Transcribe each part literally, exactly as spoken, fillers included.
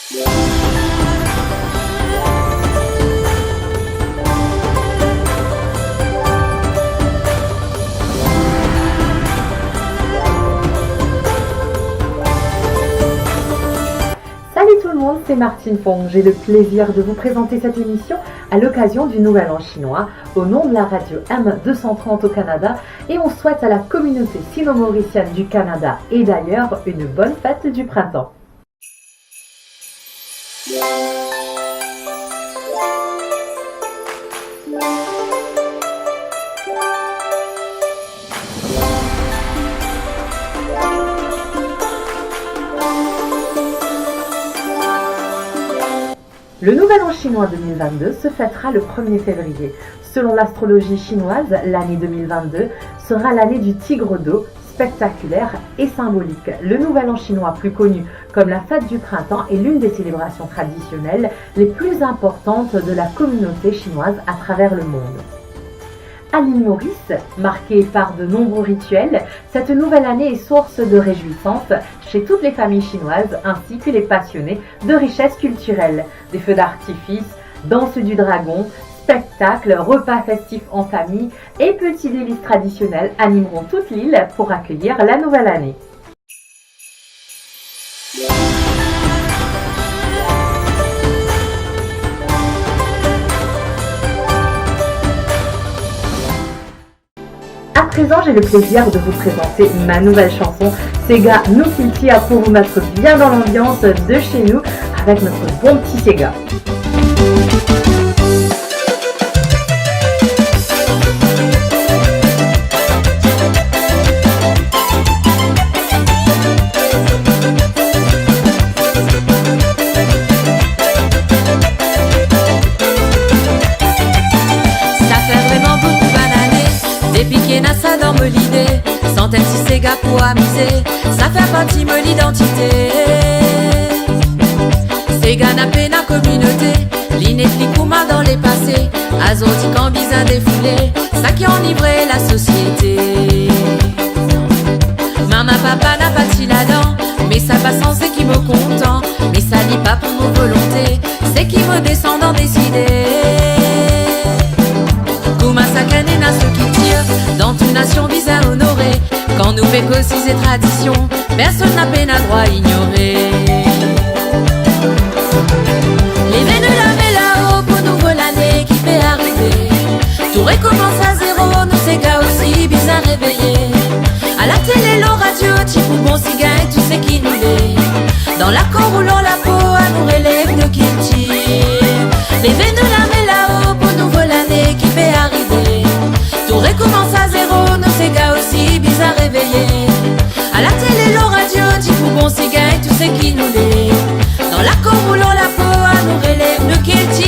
Salut tout le monde, c'est Martine Fong. J'ai le plaisir de vous présenter cette émission à l'occasion du Nouvel An chinois au nom de la radio M deux cent trente au Canada, et on souhaite à la communauté sino-mauricienne du Canada et d'ailleurs une bonne fête du printemps. Le Nouvel An chinois deux mille vingt-deux se fêtera le premier février. Selon l'astrologie chinoise, l'année deux mille vingt-deux sera l'année du tigre d'eau, spectaculaire et symbolique. Le Nouvel An chinois, plus connu comme la fête du printemps, est l'une des célébrations traditionnelles les plus importantes de la communauté chinoise à travers le monde. À l'île Maurice, marquée par de nombreux rituels, cette nouvelle année est source de réjouissance chez toutes les familles chinoises ainsi que les passionnés de richesses culturelles. Des feux d'artifice, danse du dragon, spectacles, repas festifs en famille et petits délices traditionnels animeront toute l'île pour accueillir la nouvelle année. À présent, j'ai le plaisir de vous présenter ma nouvelle chanson, Sega Nou Kiltir, pour vous mettre bien dans l'ambiance de chez nous avec notre bon petit Sega. Sa fer vreman boukou bann ane depi ki ena sa dan mo lide, sant enn ti sega pou amize, sa fer parti mo lidantite. Sega na pena kominote, li nepli kouma dan lepase. Azordi kan bizin defoule, sa ki anivre lasosiete. Mama, papa na pa ti ladan, me sa pa sanz seki mo kontan, me sa li pa pou mo volonte, seki mo desandan deside. Kouma sakenn ena so kiltir, dan tou nasion bizin onore. Kan nou pe koz si se tradision, personn na pena drwa ignore. Leve nou lame lao pou nouvo lane ki pe arive. Tou rekoumans a zero, nou sega osi bizin reveye. A latele, lor radio, ti pou bon si gagn tou seki nou le. Dan lakor ou lor lapo, anou relev nou kiltir. Leve nou lame lao pou nouvo lane ki pe arive. Tou rekoumans a zero, nou sega osi bizin reveye. A latele, lor radio, ti pou bon si gagn tou seki nou le. Dan lakor ou lor lapo, anou relev nou kiltir.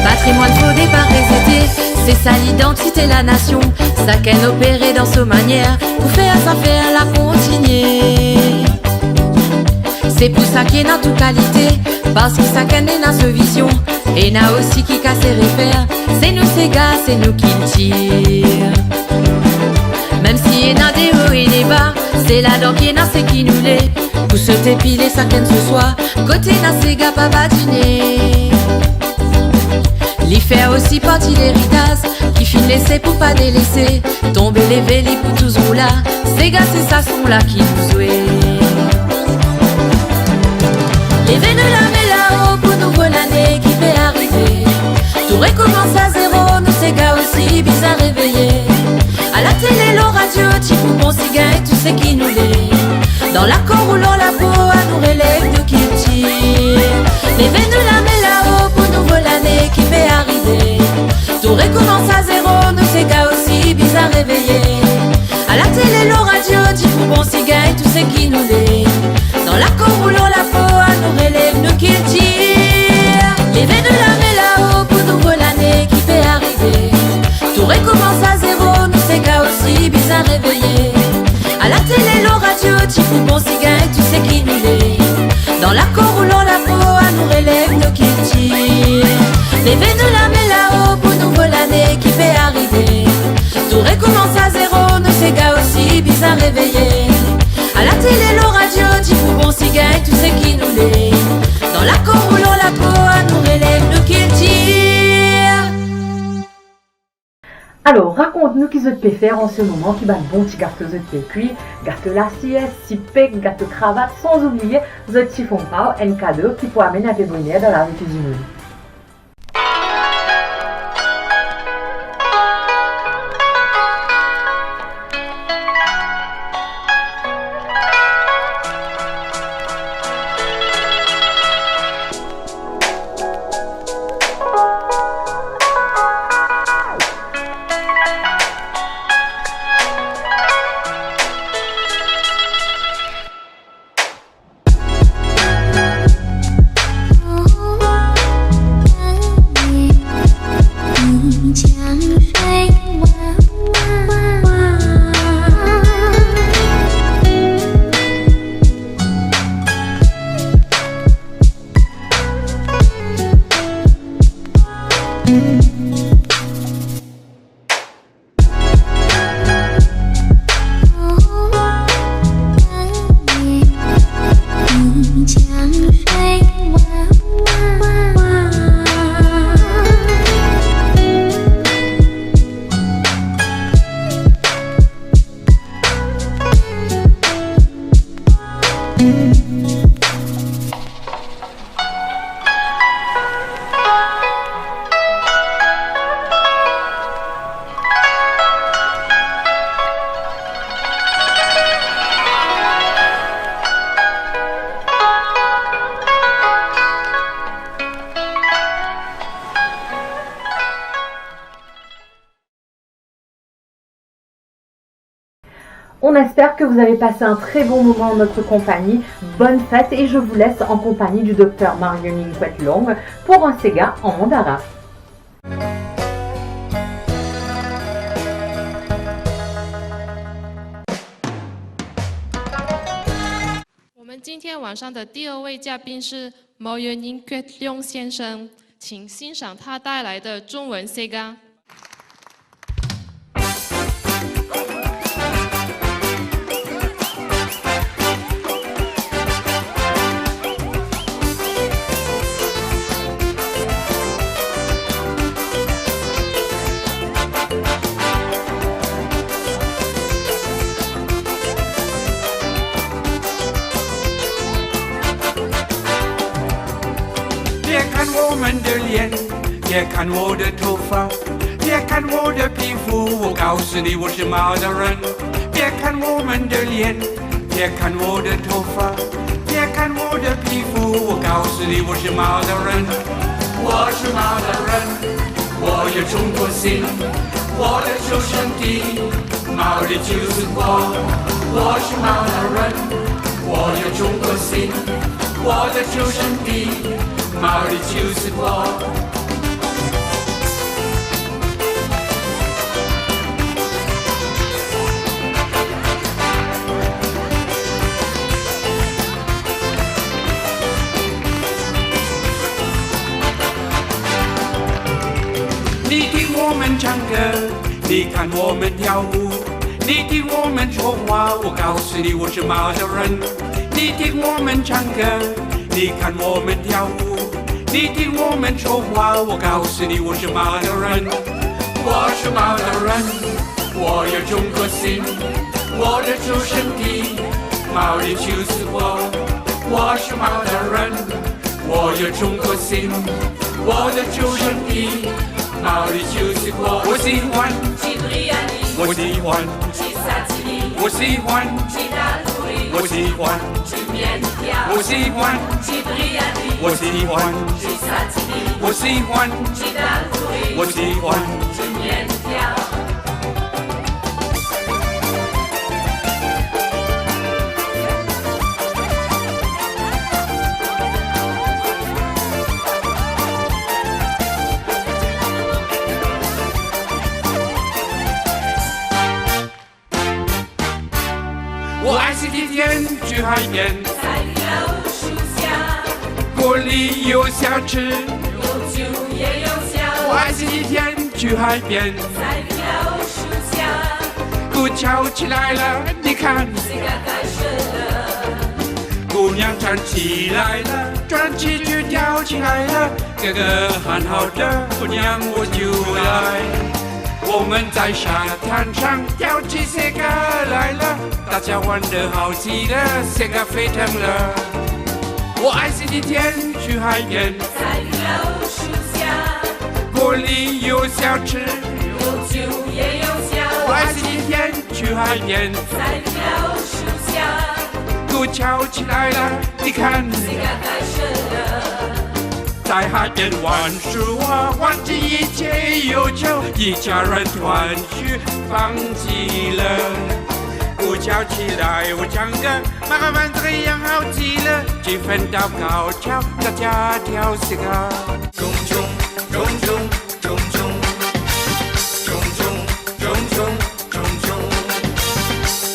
Patrimwann fode pa rezete, se sa lidantite lanasion. Sakenn opere dan so manier pou fer zafer la kontinie. Se pou sa ki ena tou kalite, parski sakenn ena so vizion. Ena osi ki kase refer, se nou sega, se nou kiltir. Mem si ena deo e deba, se ladan ki ena seki nou le. Pou sot epile sakenn so swa, kot ena sega pa badine. Li fer osi parti leritaz ki finn lese pou pa delese. Tonbe leve li pou touzour la, sega se sa son la ki nou zwe. Leve nou lame lao pou nouvo lane ki pe arive. Tou rekoumans a zero, nou sega osi bizin reveye. A latele, lor radio, ti pou bon si gagn tou seki nou le. Dan lakor ou lor lapo, anou relev nou kiltir. Leve nou lame lao pou nouvo lane ki pe arive. Tou rekoumans a zero, nou sega osi bizin reveye. A latele, lor radio, ti pou bon si gagn tou seki nou le. Dan lakor ou lor lapo, anou relev nou kiltir. Leve nou lame lao pou nouvo lane ki pe arive. Tou rekoumans a zero, nou sega osi bizin reveye. A latele, lor radio, ti pou bon si gagn tou seki nou le. Dan lakor ou lor lapo, anou relev nou kiltir. Leve nou lame lao pou nouvo lane ki pe arive. Tou rekoumans a zero, nou sega osi bizin reveye. A latele, lor radio, ti pou bon si gagn tou seki nou le. Dan lakor ou lor lapo, anou relev nou kiltir. Alor, rakont nou ki zot pe fer an se moman ki bann bon ti gato zot pe kwi, gato lasies, ti pek, gato kravat, san oubliye zot sifon pav, enn kado ki pou amenn inpe boner dan lavi tou dimoun. On espère que vous avez passé un très bon moment en notre compagnie. Bonne fête et je vous laisse en compagnie du docteur Mario Ninkwet Long pour un séga en mandara. 我们今天晚上的第二位嘉宾是 Mario Ninkwet Long 先生，请欣赏他带来的中文 séga。 Pie kann war mandelien, pie kann war de tofa, pie kann war de pifou, o gaosini, o shimadaran. Pie kann war mandelien, pie kann war de tofa, pie kann war de pifou, o gaosini, o shimadaran. O shimadaran, o yo chunkosin, o de chushanti, mauri chiusu kwa, o shimadaran, o yo chunkosin, o de chushanti, mauri chiusu kwa. Ni ti woman chanka, ni kann woman yawu, ni ti woman chorwa, o gaosini, o shimadaran. Ni ti woman chanka, ni kann woman yawu, ni ti woman chorwa, o gaosini, o shimadaran. O shimadaran, o yo chunkosin, o de chushanti, mauri chiusu kwa. O shimadaran, o yo chunkosin, o de chushanti, mauri chiusu kwa. O si wan, ti briani, o si wan, ti satini, o si wan, ti dal kouri, o si wan, ti miel pia, o si wan, ti briani, o si wan, ti satini, o si wan, ti dal kouri, o si wan, ti miel pia. O asididian, ti al bien? Salut, Aouchousia. Boli yo siachi, yo tiu ye yo siau. Wasi di tien, tu hai bien. Sai fiau shu sia. Ku tiau ti lai la, ni kan. Siga kai shela. Ku niang tan ti lai la, tan ti tu tiau ti lai la. Gaga han hau da, ku niang wo tiu lai. Wo men tai sha tan chang, tiau ti siga lai la. Ta tia wonder hau ti la, siga fetang la. Wo ai si di tien, tu hai bien. Sai fiau shu sia. Boli yo siachi. Yo tiu ye yo siau. Wo ai si di tien, tu hai bien. Sai fiau shu sia. Ku tiau ti lai la, ni kan. Siga kai shela. Tai hai bien wan shua, wan ti ye tie yo tiau, ti tiaran twan shu, bang ti la. Ku tiau ti lai, wo tianga, maravan triang hau ti la, ti fen tap kau tiau, ta tia tiau siga. Dum dum, dum dum, dum dum. Dum dum, dum dum, dum dum.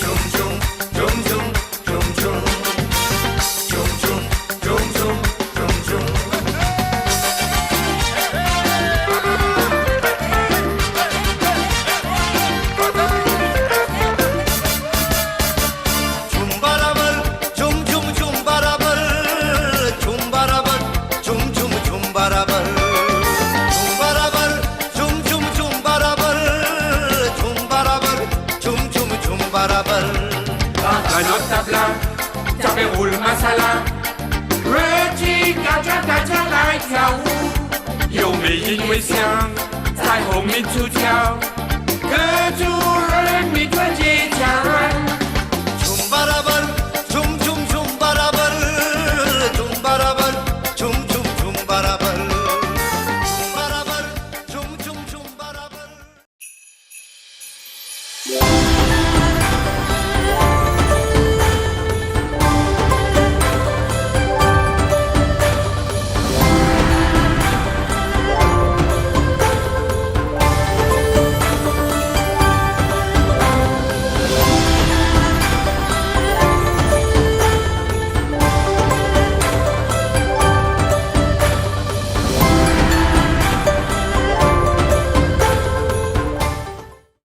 Dum dum, dum dum, dum dum. Dum dum, dum dum, dum dum. Dum barabal, dum dum, dum barabal, dum barabal, dum dum, dum barabal. Dum barabal, dum dum, dum barabal, dum barabal, dum dum, dum barabal. Rantre dan tabla, tape roul masala. Roti, kaja, kaja, lai, tiau. Yo, me yin we siang, tai hom mi tu tiau. Ke tu ren mi tu je tiaran.